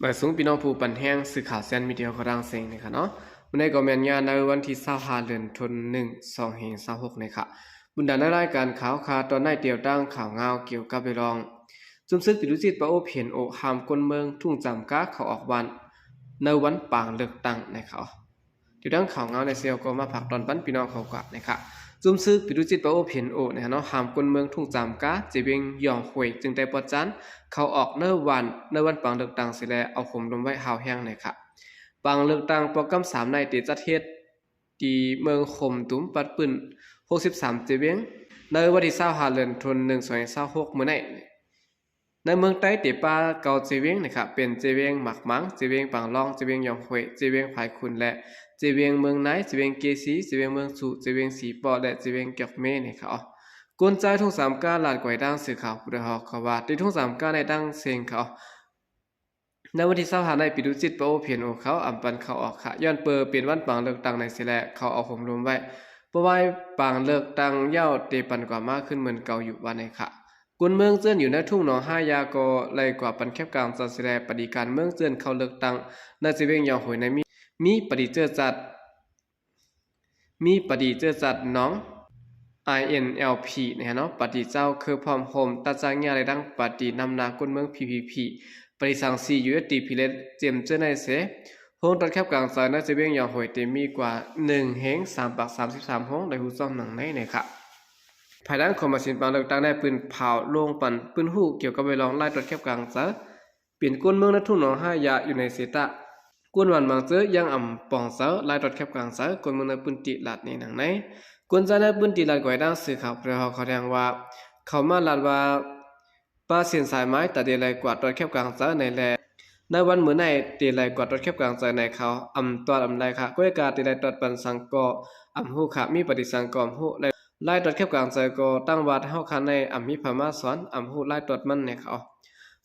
ມາສູງພີ່ນ້ອງຜູ້ປັນແຮງ ສື່ຂ່າວແຊນມີເດຍຂອງລາວເອງນະຄະເນາະ. ມື້ນີ້ກໍແມ່ນຍາມໃນວັນທີຊາວຫ້າ ເດືອນ ໜຶ່ງ ສອງພັນຊາວຫົກນະຄະ. ບັນດາໃນລາຍການຂ່າວຄາວຕອນໃນ ຕຽວຕັ້ງຂ່າວງາວກ່ຽວກັບເລື່ອງ ຊຸມເສິກປະຊາທິປະໄຕຍ PNO ຫ້າມຄົນເມືອງທຸ່ງຈາມກາເຂົ້າອອກບ້ານໃນວັນປາງເລືອກຕັ້ງນະຄະ. ຕຽວຕັ້ງຂ່າວງາວໃນເຊວກໍມາຝາກຕອນປັນພີ່ນ້ອງເຮົາກ່ອນນະຄະ. ຊຸມເສິກປະຊາທິປະໄຕຍ PNO ນະຄະເນາະ ຫ້າມຄົນເມືອງທຸ່ງຈາມກາ ເຈວຽງຢອງໂຫຍ ຈຶ່ງໄຕ້ປອດຈານ ເຂົ້າອອກໃນວັນ ໃນວັນປາງເລືອກຕັ້ງຊີ້ແລ ເອົາໂຫມລົມໄວ້ຮາວແຮງນະຄະ. ປາງເລືອກຕັ້ງປອກກຳສາມໃນ ເຕຈັດເຮັດທີ່ເມືອງໂຮມຕຸມ ປັດປືນ ຫົກສິບສາມ ເຈວຽງ ໃນວັນທີຊາວຫ້າ ເດືອນ ໜຶ່ງ ສອງພັນຊາວຫົກ ມື້ໃນ ໃນເມືອງໃຕ້ເຕປາເກົ້າເຈວຽງນະຄະ ເປັນເຈວຽງໝາກໝາງ, ເຈວຽງປາງລອງ, ເຈວຽງຢອງໂຫຍ, ເຈວຽງພາຍຂຸນ ແລະ ເຈວຽງເມືອງນາຍ, ເຈວຽງເກສີ, ເຈວຽງເມືອງສູ, ເຈວຽງສີປໍ ແລະ ເຈວຽງກຽກເມນະຄະ. ຄົນໃຈທຸ່ງສາມກາ ລາດກວາຍທາງສື່ຂ່າວຜູ້ເດຍເຮົາເຂົາວ່າ ທີ່ທຸ່ງສາມກາໃນຕັ້ງເສັງເຂົາ ໃນວັນທີຊາວຫ້າໃນ ປະຊາທິປະໄຕຍ PNO ເຂົາອຳປັນເຂົ້າອອກຄະ ຍ້ອນເປີເປັນວັນປາງເລືອກຕັ້ງໃນຊີ້ແລ ເຂົາເອົາໂຫມລົມໄວ້ ເພາະວ່າປາງເລືອກຕັ້ງຍາວເຕປັນກວ່າມາຄືນເໝືອນເກົ່າຢູ່ວ່າໃນຄະ. ຄົນເມືອງເຈີນຢູ່ໃນທຸ່ງໜອງຫ້າຢາກໍໄລ່ກວາດປັນແຄບກາງຈາກຊີ້ແລ ປະຕິການເມືອງເຈີນເຂົ້າເລືອກຕັ້ງໃນເຈວຽງຢອງໂຫຍໃນມີ ມີປະຕິເຈີຈັດ ມີປະຕິເຈີຈັດໜອງ INLP ນະຄະເນາະ ປະຕິເຈົ້າຄືພ້ອມໂຮມ ຕັດຈາກຍາ ແລະ ດັ່ງປະຕິນຳໜ້າກົນເມືອງ PPP ປະຕິສັງສີ USDP ແລະ ເຈັມເຈີນໃນເສ ໂຮງຕອດແຄບກາງໃຈໃນເຈວຽງຢອງໂຫຍເຕມີກວ່າ ໜຶ່ງເຮງສາມປາກສາມສິບສາມໂຮງ ໄດ້ຮູ້ຈ້ອມດັ່ງໃນນະຄະ. ພາຍຫຼັງຂອງມາຊິນປາງເລືອກຕັ້ງໄດ້ປືນເຜົາລົງປັນ ປືນຮູ້ກ່ຽວກັບເລື່ອງລາຍຕອດແຄບກາງໃຈ ເປັນຄົນເມືອງໃນທຸ່ງໜອງຫ້າຢາຢູ່ໃນເສຕະ ຄົນບ້ານບາງເຈີຍັງອຳປອງເຈີ ລາຍຕອດແຄບກາງໃຈ ຄົນເມືອງໃນພື້ນທີ່ລາດໃນໜັງໃນ. ຄົນໃຈໃນພື້ນທີ່ລາດກວາຍທາງສື່ຂ່າວພວກເຮົາເຂົາແຈ້ງວ່າ ເຂົາມາລາດວ່າ ປາເສັ້ນສາຍໄມ້ຕາເດໄລກວາດຕອດແຄບກາງໃຈໃນແລ ໃນວັນມື້ໃນເດໄລກວາດຕອດແຄບກາງໃຈໃນເຂົາອຳຕອດອຳໄລຄະ ກ້ວຍກາເດໄລຕອດປັນສັງກໍອຳຮູ້ຄະ ມີປະຕິສັງກໍອຳຮູ້ ແລະ ລາຍຕອດແຄບກາງໃຈກໍຕັ້ງວ່າເຮົາຄະໃນອຳມີພະມາສອນອຳຮູ້ລາຍຕອດມັນແນເຂົາ.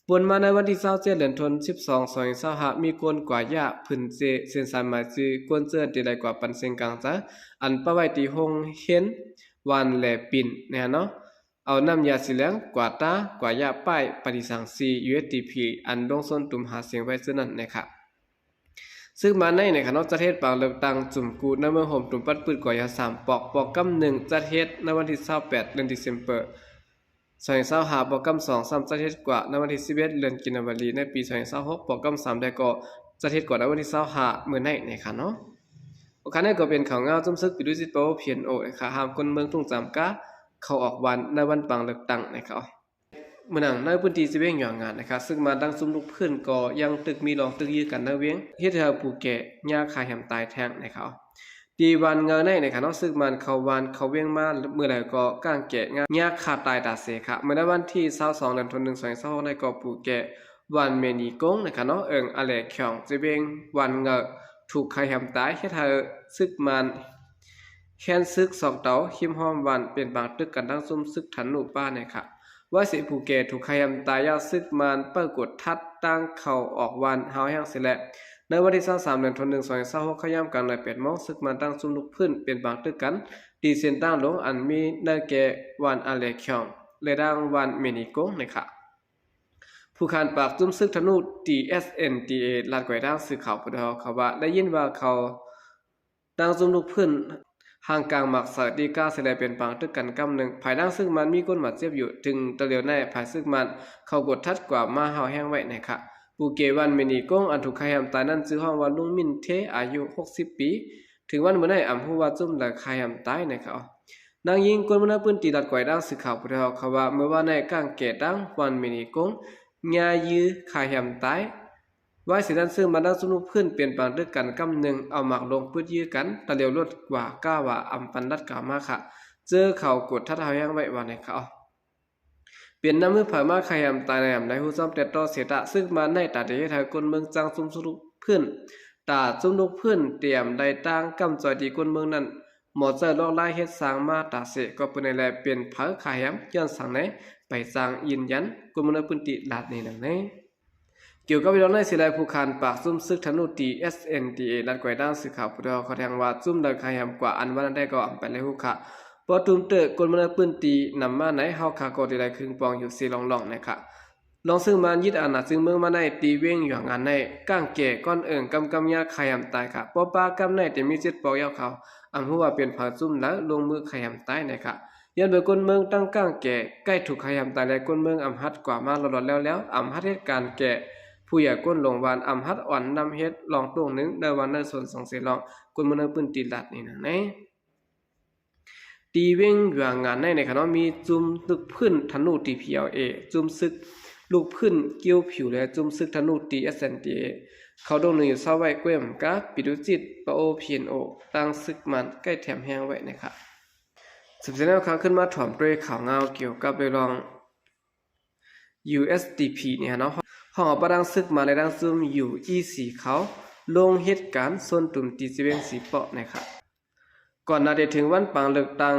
ປົນມາໃນວັນທີຊາວເຈັດ ເດືອນ ສິບສອງ ສອງພັນຊາວຫ້າ ມີຄົນກວາດຢາຜືນເຈ ເສັ້ນສາຍໝາຍຈື່ ກົນເຈີນທີ່ໄດ້ກວາດປັນເສັ້ນກາງໃຈ ອັນປະໄວ້ທີ່ໂຮງຮຽນຫວານແລປິນ ແນເນາະ ເອົານ້ຳຢາສີເຫຼືອງກວາດຕາ ກວາດຢາປ້າຍປະຕິສັງສີ USDP ອັນລົງຊົນຕຸມຫາສຽງໄວ້ເທື່ອນັ້ນແນຄະ. ຊຶກມານໃນ ໃນຂະນະຈັດເຮັດປາງເລືອກຕັ້ງຈຸ່ມກູໃນເມືອງໂຮມຕຸມ ປັດປືດກວ່າຢາສາມປອກ ປອກກຳໜຶ່ງ ຈັດເຮັດໃນວັນທີຊາວແປດ ເດືອນ December ສອງພັນຊາວຫ້າ ປອກກຳສອງຊ້ຳຈັດເຮັດກວ່າໃນວັນທີສິບເອັດ ເດືອນ January ໃນປີ ສອງພັນຊາວຫົກ ປອກກຳສາມໄດ້ກໍຈັດເຮັດກວ່າໃນວັນທີຊາວຫ້າ ມື້ໃນ ໃນຂະເນາະ. ໂອເຄ ນັ້ນກໍເປັນຂ່າວງາວຈຸ່ມຊຶກປະຊາທິປະໄຕຍ PNO ນະຄະ ຫ້າມຄົນເມືອງທຸ່ງຈາມກາເຂົ້າອອກບ້ານໃນວັນປາງເລືອກຕັ້ງນະຄະ. ມື້ໜັງໃນພື້ນທີ່ເຊວຽງຢວງງານນະຄະ ຊຶກມານທັງຊຸມລູກພື້ນກໍຍັງຕຶກມີລອງຕຶກຢື້ກັນໃນວຽງ ເຮັດໃຫ້ຜູ້ແກ່ຍ່າຂາແຮມຕາຍແທ້ງນະຄະ. ທີ່ບ້ານເງິນໃນນະຄະເນາະ ຊຶກມານເຂົ້າບ້ານເຂົ້າວຽງມາເມື່ອໃດກໍກ້າງແກ່ຍ່າຂາຕາຍຕາເສຄະ. ເມື່ອໃນວັນທີຊາວສອງ ເດືອນ ໜຶ່ງ ສອງພັນຊາວຫົກ ໃນກໍຜູ້ແກ່ບ້ານເມນີກົງນະຄະເນາະ ເອີງອາແລຂຽງ ເຊວຽງບ້ານເງິນ ຖືກຂາແຮມຕາຍ ເຮັດໃຫ້ຊຶກມານ ແຄນຊຶກຊອກເຕົາ ຮິມຫ້ອມບ້ານ ເປັນປາງຕຶກກັນທັງຊຸມຊຶກທະນູປ້ານະຄະ. ວ່າຊິຜູ້ແກ່ຖືກຂ້າແຮມຕາຍ ຊຶກມານເປີດກວດທັດທາງເຂົ້າອອກບ້ານຮາວແຮງເສຍແລ້ວ. ໃນວັນທີຊາວສາມ ເດືອນ ໜຶ່ງ ສອງພັນຊາວຫົກ ໃນຍາມກາງນານ ແປດໂມງ ຊຶກມານທັງຊຸມລູກພື້ນເປັນປາງຕຶກກັນ ທີ່ເສັ້ນທາງຫຼວງອັນມີໃນແກ່ບ້ານອາແລຂຽງ ແລະ ທາງບ້ານເມນີກົງນະຄະ. ຜູ້ຂານປາກຊຸມຊຶກທະນູ TSNDA ລາດກວາຍທາງສື່ຂ່າວຜູ້ດຽວເຂົາວ່າ ໄດ້ຍິນວ່າເຂົາ ທັງຊຸມລູກພື້ນ ຮ່າງກາງໝາກສາຍຕີກ້າເສຍແລ້ວ ເປັນປາງຕຶກກັນກຳໜຶ່ງ. ພາຍຫຼັງຊຶກມານມີຄົນບາດເຈັບຢູ່ ເຖິງຕະຫຼຽວໃນ ພາຍຊຶກມານເຂົ້າກວດທັດກວາມມາຮາວແຮງໄວ້ນະຄະ. ຜູ້ເກວານເມນີກົງ ອັນຖືກຂ້າແຮມຕາຍນັ້ນ ຊື່ຮ້ອງວ່າລຸງມິນເທ ອາຍຸຫົກສິບປີ. ເຖິງວັນມື້ໃນອຳຮູ້ວ່າຈຸ່ມໃດຂ້າແຮມຕາຍນະຄະ. ນາງຍິງຄົນເມືອງໃນພື້ນທີ່ລາດກວາຍທາງສື່ຂ່າວຜູ້ດຽວເຂົາວ່າ ເມື່ອວານໃນກ້າງແກ່ທາງບ້ານເມນີກົງ ຍ່າຢື້ຂ້າແຮມຕາຍ. ວ່າເສຍນັ້ນ ຊຶກມານທັງຊຸມລູກພື້ນເປັນປາງຕຶກກັນກຳໜຶ່ງ ເອົາໝາກລົງປືດຢື້ກັນ ຕະຫຼຽວລົດກວ່າກ້າວ່າອຳປັນລັດກາມາຄະ ເຈີເຂົາກວດທັດຮາວແຮງໄວ້ວ່າໃນຂ່າວ. ເປັນນ້ຳມືໃຜມາຂ້າແຮມຕາຍໃນອຳໄລຮູ້ຊ້ອມແຕ່ຕໍ່ເສຍຕະ ຊຶກມານໃນຕາເດເຮັດໃຫ້ຄົນເມືອງຈັ່ງຊຸມຊຸມລູກພື້ນ ຕາຊຸມລູກພື້ນຕຽມໄດ້ຕັ້ງກຳຈ່ອຍທີ່ຄົນເມືອງນັ້ນ ໝໍເຈີລອກລາຍເຮັດສ້າງມາຕາເສ ກໍເປັນໃນແລເປັນເຜີຂ້າແຮມ ຍ້ອນສັງໃນ ໄປສ້າງຢືນຢັນ ຄົນເມືອງໃນພື້ນທີ່ລາດໃນນຳໃນ. ກ່ຽວກັບເລື່ອງໃນເສຍແລ້ວ ຜູ້ຂານປາກຊຸມຊຶກທະນູ TSNDA ລາດກວາຍທາງສື່ຂ່າວຜູ້ດຽວເຂົາແຈ້ງວ່າ ຈຸ່ມໄດ້ຂ້າແຮມກວ່າອັນວ່ານັ້ນໄດ້ກໍອຳໄປແລ້ວຮູ້ຄະ. ເພາະຕຸມເຕີຄົນເມືອງໃນພື້ນທີ່ນຳມາໃນ ເຮົາຄະກໍໄດ້ໄດ້ຄຶງປອງຢູ່ເສລ່ອງໆນະຄະ. ລອງຊຶກມານຍຶດອານາເມືອງມາໄດ້ ທີ່ເວງຢວງງານໃນ ກ້າງແກ່ກ້ອນເອີ່ງ ກຳກຳຍາ ຂາຍຫຳຕາຍຂະ ປໍປາກຳໃນ ເຕັມມີເຈັດປອກ ຍາວຂາວ ອຳຮູ້ວ່າເປັນເຜາຈຸ້ມລາວ ລົງມືຂາຍຫຳຕາຍໃນຂະ ຍ້ອນເບີກຄົນເມືອງຕັ້ງກ້າງແກ່ ໃກ້ຖືກຂາຍຫຳຕາຍ ແລະ ຄົນເມືອງອຳຫັດກວ່າມາລອດໆແລ້ວໆ ອຳຫັດເຮັດການແກ່ ຜູ້ໃຫຍ່ກົ້ນຫຼົງວານ ອຳຫັດອ່ອນນຳເຮັດລອງໂຕ້ງໜຶ່ງ ໃນວັນໃນສວນສອງເສລອງ ຄົນເມືອງໃນພື້ນທີ່ລາດນີ້ນະ ໃນ ທີ່ເວງຢວງງານໃນ ໃນຂະເນາະ ມີຈຸ້ມລູກພື້ນທະນູ ທີພີແອລເອ ຈຸ້ມຊຶກລູກພື້ນກິ້ວຜິວ ແລະ ຈຸ້ມຊຶກທະນູ ທີເອັສເອັນທີເອ ເຂົ້າດົງໜຶ່ງຢູ່ເຊົາໄວ້ ແຂວງກາ ປິຕຸຈິດ ປະໂອ ພີເອັນໂອ ຕັ້ງຊຶກມານໃກ້ແຖມແຮງໄວ້ໃນຂະ ສຳເລັດແລ້ວ ຂ້າຂຶ້ນມາຖອມດ້ວຍຂ່າວງາວກ່ຽວກັບເລື່ອງ ຢູເອັສດີພີ ນີ້ຫັ້ນເນາະ ຫ້ອງເອົາປະທານຊຶກມານ ແລະ ທາງຊຸມ ຢູອີຊີ ເຂົາລົງເຮັດການຊົນຕຸມ ທີ່ເຊເວັງສີເປາະໃນຂະ ກ່ອນໜ້າທີ່ເຖິງວັນປາງເລືອກຕັ້ງ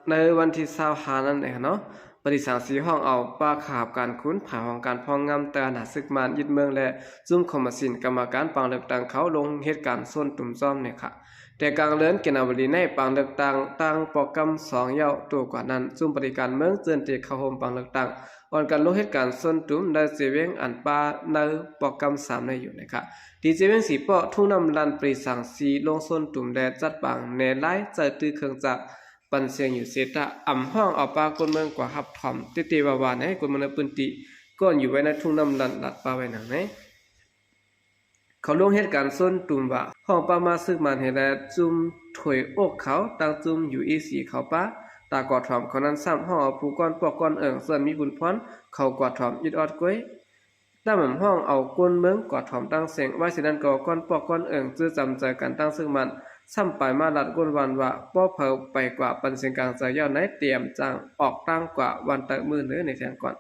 ໃນວັນທີຊາວຫ້ານັ້ນເອງເນາະ ປະຕິສັງສີ ຫ້ອງເອົາປະຄາບການຄຸນ ຝ່າຍຫ້ອງການພອງງາມ ໃຕ້ອຳນາດຊຶກມານຍຶດເມືອງ ແລະ ຊຸມຄອມມະຊິນ ກຳມະການປາງເລືອກຕັ້ງ ເຂົາລົງເຮັດການຊົນຕຸມຊ້ອມໃນຂະ ແຕ່ກາງເດືອນກັນຍາວົນນີ້ ປາງເລືອກຕັ້ງ ຕັ້ງປອກກຳສອງ ເຍົາະໂຕກວ່ານັ້ນ ຊຸມປະຕິການເມືອງ ເຈີນທີ່ເຂົ້າຮ່ວມປາງເລືອກຕັ້ງ ອ່ອນກັນລົງເຮັດການຊົນຕຸມ ໃນເຊເວັງອັນປາ ໃນປອກກຳສາມ ໃນຢູ່ໃນຂະ ທີ່ເຊເວັງສີເປາະ ທົ່ງນ້ຳລັນ ປະຕິສັງສີ ລົງຊົນຕຸມ ແລະ ຈັດປາງແນລາຍ ໃຊ້ຕື້ເຄື່ອງຈັກ ປັນສຽງຢູ່ເຊຕະ ອຳຮ້ອງເອົາປາຄົນເມືອງກວ່າຮັບຖອມ ເຕເຕວາວາ ໃນຄົນເມືອງໃນພື້ນທີ່ ກ່ອນຢູ່ໄວ້ໃນທົ່ງນ້ຳລັນ ລັດປາໄວ້ໜັງໃນ ເຂົາລົງເຮັດການຊົນຕຸມວ່າ ຫ້ອງປາມາຊຶກມານເຮ ແລະ ຈຸ້ມຖວຍອົກເຂົາ ຕັ້ງຈຸ້ມ ຢູອີຊີ ເຂົ້າປາ ຕາກວ່າຖອມເຂົານັ້ນຊ້ຳ ຫ້ອງເອົາຜູ້ກ້ອນປອກກ້ອນເອີ່ງ ເຊິ່ງມີບຸນພອນ ເຂົ້າກວ່າຖອມອິດອອດກ້ວຍ ນຳຫ້ອງເອົາຄົນເມືອງກວ່າຖອມຕັ້ງເສັງ ໄວ້ເຊັ່ນນັ້ນກໍກ້ອນປອກກ້ອນເອີ່ງ ຈື່ຈຳໃຈກັນຕັ້ງຊຶກມານ ຊ້ຳປາຍມາລັດກົ້ນວານວ່າ ບໍ່ເຜົາໄປກວ່າປັນສຽງກາງໃຈ ຍ້ອນໃນຕຽມຈັ່ງອອກຕັ້ງກວ່າວັນໃຕ້ມື້ເໜີໃນແທງກ່ອນ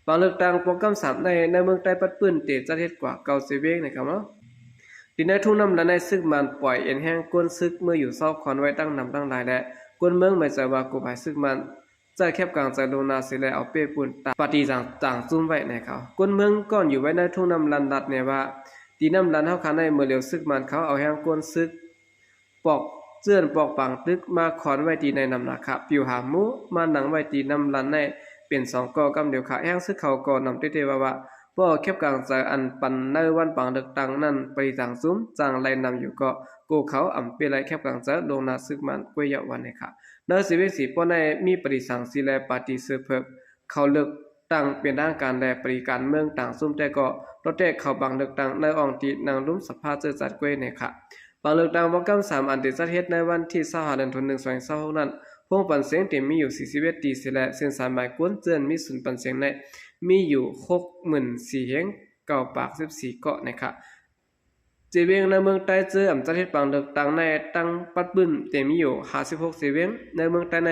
ປາງເລືອກຕັ້ງປອກກຳສາມໃນ ໃນເມືອງໃຕ້ປັດປື້ນ ເຕຈັດເຮັດກວ່າເກົ້າເຊເວັງໃນຄຳເນາະ ທີ່ໃນທົ່ງນ້ຳລະໃນ ຊຶກມານປ່ອຍເອັນແຮງ ກົ້ນຊຶກເມືອຢູ່ເຊົາຄອນໄວ້ຕັ້ງນຳຕັ້ງຫຼາຍ ແລະ ຄົນເມືອງໝາຍໃຈວ່າ ກູບາຍຊຶກມານ ໃຈແຄບກາງໃຈລົງນາເສແລ ເອົາເປ້ປູນຕາປະຕິສັງ ຈາງຈຸ້ມໄວ້ໃນເຂົາ ຄົນເມືອງກ່ອນຢູ່ໄວ້ໃນທົ່ງນ້ຳລັນ ລັດແນວ່າ ທີ່ນ້ຳລັນເຮົາຄາໃນ ເມື່ອຫຼຽວຊຶກມານເຂົາເອົາແຮງກົ້ນຊຶກ ປອກເຈື່ອນປອກປາງຕຶກ ມາຄອນໄວ້ທີ່ໃນນ້ຳນາຂະ ປິວຫາໝູ່ ມານັ່ງໄວ້ທີ່ນ້ຳລັນໃນ ເປັນສອງກໍກຳດຽວຂະ ແຮງຊຶກເຂົາກໍນຳເຕເຕວາວາ ບໍ່ເອົາແຄບກາງໃຈອັນປັນໃນວັນປາງເລືອກຕັ້ງນັ້ນ ປະຕິສັງຈຸ້ມ ຈັ່ງໄລ່ນຳຢູ່ກໍ ໂກເຂົາອຳເປ້ໄລ່ແຄບກາງໃຈລົງນາຊຶກມານກ້ວຍເຍົາະວັນໃນຂະ ໃນເຊເວັງສີເປາະໃນ ມີປະຕິສັງສີ ແລະ ປາຕີເສືອເຜິກ ເຂົາເລືອກ ຕັ້ງເປັນທາງການ ແລະ ປະຕິການເມືອງຕ່າງຊຸມ ແຕ່ກໍ ໂຕແຕກເຂົ້າບັງເລືອກຕັ້ງ ໃນອ່ອງທີ່ນັ່ງລຸມສະພາເຈີຈັດກ້ວຍໃນຂະ ບັງເລືອກຕັ້ງປອກກຳສາມ ອັນເຕຈັດເຮັດໃນວັນທີຊາວຫ້າ ເດືອນໜຶ່ງ ສອງພັນຊາວຫົກນັ້ນ ໂຮງປັນສຽງເຕັມມີຢູ່ສີ່ສິບເອັດຕີເສແລະ ເສັ້ນສາຍໝາຍກົນເຈື່ອນມີສູນປັນສຽງໃນ ມີຢູ່ຫົກໝື່ນສີ່ເຮງເກົ້າປາກສິບສີ່ເກາະໃນຂະ ເຊເວັງໃນເມືອງໃຕ້ເຈີອຳຈັດເຮັດບັງເລືອກຕັ້ງໃນ ຕັ້ງປັດປຶ້ນເຕັມມີຢູ່ຫ້າສິບຫົກເຊເວັງ ໃນເມືອງໃຕ້ໃນ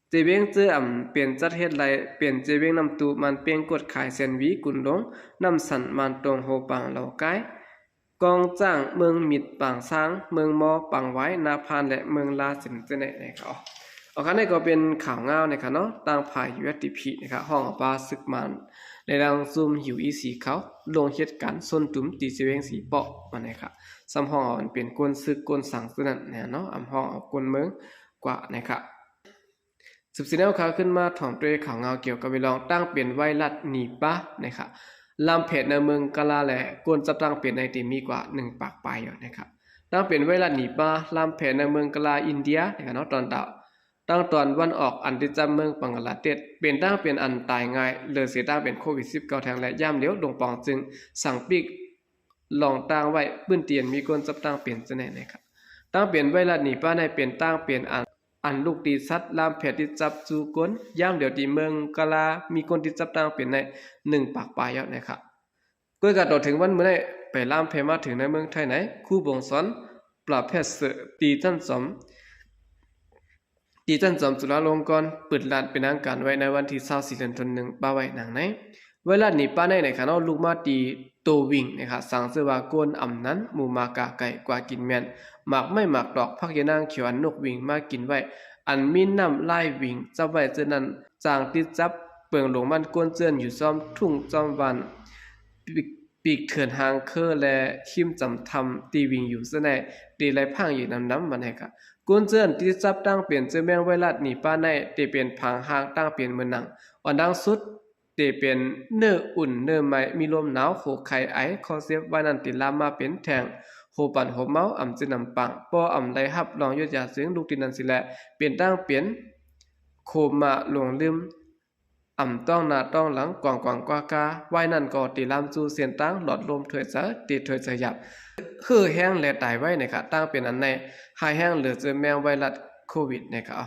ເຈເວງເຈີອຳເປັນຈັດເຮັດໄລ່ ເປັນເຈເວງນ້ຳຕູ້ ມານເປັງ ກວດຂາຍ ແສນຫວີ ກຸນຫຼົງ ນ້ຳສັນ ມານຕົງ ໂຮປາງ ເລົ່າກາຍ ກອງຈ້າງ ເມືອງມິດ ປາງຊ້າງ ເມືອງມໍ ປາງຫວາຍ ນາພານ ແລະ ເມືອງລາ ເຊັ່ນນັ້ນເອງເນາະ. ອາ ຄັນນີ້ກໍເປັນຂ່າວງາວເນາະ ທາງຝ່າຍ ຢູເອັສດີພີ ເນາະ ຮ້ອງເອົາປະຊາຊົນ ແລະ ທາງຊຸມ ຢູອີຊີ ເຂົາລົງເຮັດການຊົນຕຸມ ທີ່ເຈເວງສີເປາະ ວ່າແນວນັ້ນ ຊ້ຳຮ້ອງເອົາເປັນກົ້ນຊຶກ ກົ້ນສັງ ເຊັ່ນນັ້ນເນາະ ອຳຮ້ອງເອົາຄົນເມືອງກວ່າເນາະ. ສືບເສຍແນວຂ່າວຂຶ້ນມາ ຖອມດ້ວຍຂ່າວງາວກ່ຽວກັບເລື່ອງ ຕ່າງເປັນໄວຣັສນີປາ ເນາະ. ລາມແພໃນເມືອງກະລາ ແລະ ຄົນຈັບຕ່າງເປັນໃນທີ່ມີກວ່າໜຶ່ງປາກປາຍຢູ່ເນາະ. ຕ່າງເປັນໄວຣັສນີປາ ລາມແພໃນເມືອງກະລາ ອິນເດຍ ເນາະ ຕອນຕາ ທາງຕອນວັນອອກ ອັນຕິດກັບເມືອງບັງກະລາເທດ ເປັນຕ່າງເປັນອັນຕາຍງ່າຍ ເລີຍເສຍຕ່າງເປັນໂຄວິດສິບເກົ້າ ແທງ ແລະ ຍາມດຽວ ໂລງປອງຈຶ່ງສັ່ງປິດລອງຕ່າງໄວ້ ພື້ນທີ່ອັນມີຄົນຈັບຕ່າງເປັນ ເຊັ່ນນັ້ນເນາະ. ຕ່າງເປັນໄວຣັສນີປາໃນ ເປັນຕ່າງເປັນອັນ ອັນລຸກຕິດສັດ ລາມແພຕິດຈັບສູ່ຄົນ ຍາມດຽວທີ່ເມືອງກະລາ ມີຄົນຕິດຈັບຕ່າງເປັນໃນໜຶ່ງປາກປາຍແລ້ວເນາະ. ກ້ວຍກາຕໍ່ເຖິງວັນມື້ໃນ ໄປລາມແພມາເຖິງໃນເມືອງໄທໃນ ຄູບົງສອນ ປຣະເຟສເຊີ ຕີຈັນຈອມ ຕີຈັນຈອມ ຈຸລາລົງກອນ ເປີດລາດເປັນທາງການໄວ້ໃນວັນທີຊາວສີ່ ເດືອນໜຶ່ງ ປະໄວ້ດັ່ງໃນ ໄວຣັສນີປາໃນ ເນາະ ລຸກມາທີ່ໂຕວິງ ເນາະ ສັງຊື່ວ່າ ໂກນອຳນັ້ນ ໝູໝາກາໄກ່ ກວາກິນແມ່ນ ໝາກໄມ້ໝາກຕອກ ຜັກຢານາງຂຽວ ອັນນົກວິງມາກິນໄວ້ ອັນມີນ້ຳລາຍວິງຈັບໄວ້ ເຊັ່ນນັ້ນ ຈາງຕິດຈັບ ເປິງຫຼົງມັນ ໂກນເຈື່ອນຢູ່ຊ້ອມທຸ່ງຈ້ອມວັນ ປີກ ປີກເຖື່ອນຮ່າງເຄີ ແລະ ຄີມຈຳທຳ ທີ່ວິງຢູ່ ເຊັ່ນນັ້ນ ທີ່ໄລ່ພາງຢູ່ນຳໆ ມາໃນກະ ໂກນເຈື່ອນຕິດຈັບຕ່າງເປັນ ເຈີແມງໄວຣັສນີປາໃນ ທີ່ເປັນພາງຮ່າງຕ່າງເປັນເໝືອນໜັງ ອັນດັງສຸດ ເປັນເນີອຸ່ນເນີໄໝ້ ມີລົມໜາວ ໂຫໄຂ້ ໄອ ຄໍເຈັບ ວາຍນັ້ນຕິລາມມາເປັນແທ້ງ ໂຫປັນໂຫເມົາ ອຳຈື່ນຳປັງ ບໍ່ອຳໄດ້ຮັບລອງຢູດຢາ ຈຶ່ງລຸກຕິນນັ້ນຊິແລ ເປັນຕັ້ງເປັນໂຄມາຫຼົງລືມ ອຳຕ້ອງໜ້າຕ້ອງຫຼັງ ກວາງໆກວາກາ ວາຍນັ້ນກໍຕິລາມສູ່ເສັ້ນທາງ ຫຼອດລົມຖ້ວຍໃຈ ຕິຖ້ວຍໃຈຢາບ ເຫີແຮງ ແລະ ຕາຍໄວນະຄະ ຕ່າງເປັນອັນໃນ ຮ້າຍແຮງເຫຼືອເຈີແມງໄວຣັສໂຄວິດນະຄະ.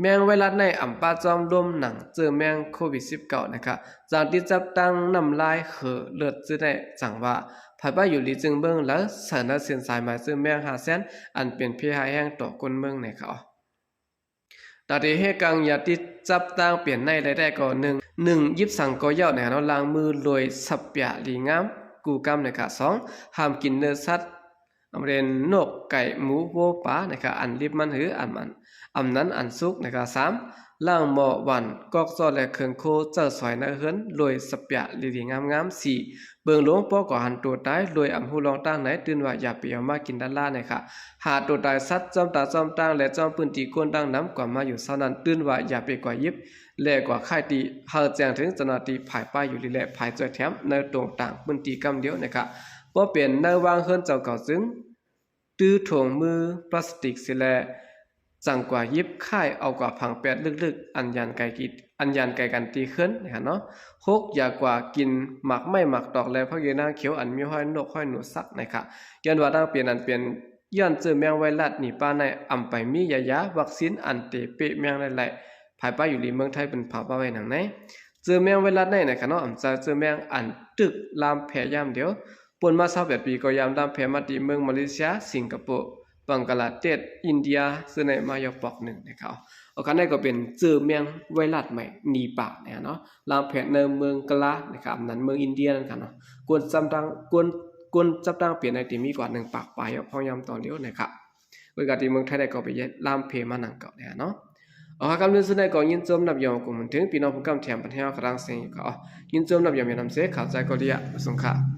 ແມງໄວຣັສໃນອຳປະຈອມລົມໜັງເຈີແມງໂຄວິດສິບເກົ້ານະຄະ ຈາກຕິດຈັບທາງນ້ຳລາຍ ເຫີ ເລືອດ ຈື່ໃນຈັ່ງວ່າ ຜາຍປາຍຢູ່ລີຈຶ່ງເບິ່ງລາວ ໃສ່ໃນເສັ້ນສາຍໝາຍເຈີແມງຫ້າແສນ ອັນເປັນເພຮ້າຍແຮງຕໍ່ຄົນເມືອງນະຄະ. ຕາທີ່ເຮກາງຢາຕິດຈັບຕ່າງເປັນໃນລາຍໄດ້ກໍ ໜຶ່ງ ຍິບສັງກໍເຍົາະນະຄະເນາະ ລ້າງມືໂດຍສະເປຍລີງາມ ກູກຳນະຄະ. ສອງ ຫ້າມກິນເນື້ອສັດ ອາເມນນົກ ໄກ່ ໝູ ໂວ ປານະຄະ ອັນດິບມັນ ຫຼື ອັນມັນ ອຳນັ້ນອັນສຸກນະຄະ. ສາມ ລ້າງໝໍ້ ຫວ່ານ ກອກຈໍ ແລະ ເຄື່ອງໂຄ ໃຊ້ສອຍໃນເຮືອນໂດຍສະເປຍລີໆງາມໆ. ສີ່ ເບິ່ງໂລງ ພໍກໍຫັນໂຕຕາຍ ໂດຍອຳຮູ້ລອງຕ່າງໃນ ຕື່ນວ່າຢ່າໄປເອົາມາກິນດາລານະຄະ. ຫ້າ ໂຕຕາຍສັດ ຈອມຕາຈອມຕ່າງ ແລະ ຈອມພື້ນທີ່ ຄົນຕ່າງນຳກວ່າມາຢູ່ເຊົ້ານັ້ນ ຕື່ນວ່າຢ່າໄປກວ່າຢິບ ແລະ ກວ່າຂາຍຕີ ໃຫ້ແຈ້ງເຖິງເຈົ້າໜ້າທີ່ ຝ່າຍປາຍຢູ່ລີ ແລະ ຝ່າຍຊ່ວຍແຖມ ໃນຕົງຕ່າງພື້ນທີ່ກຳດຽວນະຄະ. ບໍ່ເປັນໃນວາງເຮືອນເຈົ້າເກົ່າຈຶ່ງ ຕື້ຖົງມືປລາສຕິກຊິແລ ຈັ່ງກວ່າຢິບຂາຍ ເອົາກວ່າຝັງແປດເລິກໆ ອັນຢ່າງໄກກິດ ອັນຢ່າງໄກກັນຕີເຮືອນນະຄະເນາະ. ຫົກ ຢ່າກວ່າກິນໝາກໄມ້ໝາກຕອກ ແລະ ຜັກເຍນາຂຽວ ອັນມີຮອຍນົກຮອຍໜູສັກນະຄະ. ຍ້ອນວ່າຕ່າງເປັນອັນເປັນ ຍ້ອນເຈີແມງໄວຣັສນີປາໃນ ອຳໄປມີຢາຢາວັກຊິນ ອັນເຕເປະແມງໄດ້ໄຫຼ ພາຍປາຍຢູ່ລີເມືອງໄທ ເພິ່ນພາບວ່າໄວ້ໜັງໃນ ເຈີແມງໄວຣັສໃນນະຄະເນາະ ອຳຈາກເຈີແມງອັນຕຶກລາມແຜ່ຍາມດຽວ ປົນມາຊາວແປດປີ ກໍຍາມລາມແຜ່ມາຕິເມືອງມາເລເຊຍ ສິງກະໂປ ບັງກະລາເທດ ອິນເດຍ ເຊິ່ງໃນມາຢອກປອກໜຶ່ງນະຄະ. ໂອຄາ ນັ້ນກໍເປັນເຈີແມງໄວຣັສໃໝ່ນີປານະຄະເນາະ ລາມແຜ່ໃນເມືອງກະລານະຄະ ອຳນັ້ນເມືອງອິນເດຍນັ້ນຄະເນາະ ຄົນຈັບຕ່າງ ຄົນ ຄົນຈັບຕ່າງເປັນໃນທີ່ມີກວ່າໜຶ່ງປາກປາຍ ເພາະຍາມຕອນດຽວນະຄະ. ເວລາທີ່ເມືອງໄທໄດ້ກໍໄປລາມເພມາໜັງເກົ່າແລ້ວເນາະ. ເອົາ ຄຳເລື່ອງສຸດໃນກໍຍິນຊົມນັບຢອງກົງເຖິງ ພີ່ນ້ອງຜູ້ກຳແຖມບັນແຮວກະລາງເສງຢູ່ກໍ ຍິນຊົມນັບຢອງນຳເສ ຂາວໃຈກໍລຽ ສົງຄາ.